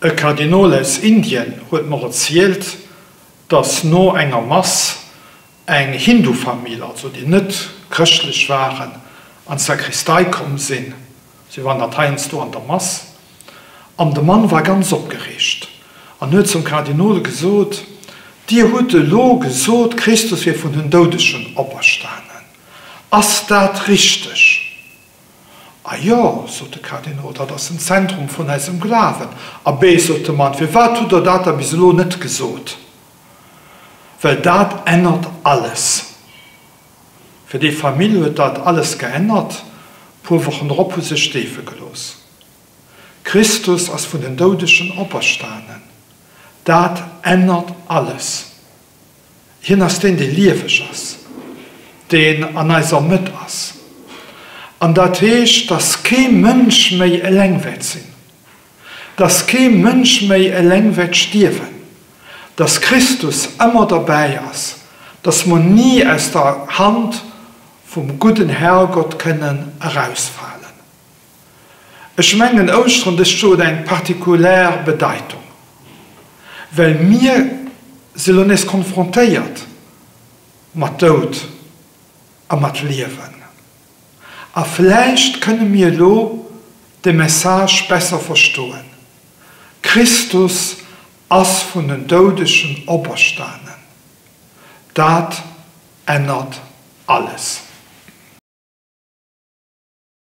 E Kardinol aus Indien huet mer erzielt, dass no enger Mass eng Hindu-Famill, also déi net chrëschtlech waren, an d'Sakristei komm sinn. Si waren dat heiansdo an der Mass. An de Mann war ganz opgereegt an huet zum Kardinol gesot, Dir hutt elo gesot, Christus wier vun den Doudegen operstanen. Ass dat richteg? A jo, sot de Kardinol, dat ass den Zentrum vun eisem Glawen. Abee, sot de Mann, firwat hutt Der dat da bis elo net gesot? Well dat ännert alles. Fir déi Famill huet dat alles geännert. Puer Wochen drop hu sech deefe gelooss. Christus ass vun den Doudegen operstanen. Dat ännert alles. Hien ass deen, dee lieweg ass, deen an eiser Mëtt ass. An dat heescht, dass kee Mënsch méi eleng wäert sinn, dass kee Mënsch méi eleng wäert stierwen, dass Christus ëmmer derbäi ass, dass mer ni aus der Hand vum gudden Herrgott kënnen erausfalen. Ech mengen, Ouschteren dëst Joer huet eng partikulär Bedeitung, well mir si lo nees konfrontéiert mat Doud a mat Liewen. A vläicht kënne mir elo de Message besser verstoen, Christus ass vun den Doudegen operstanen. Dat ännert alles.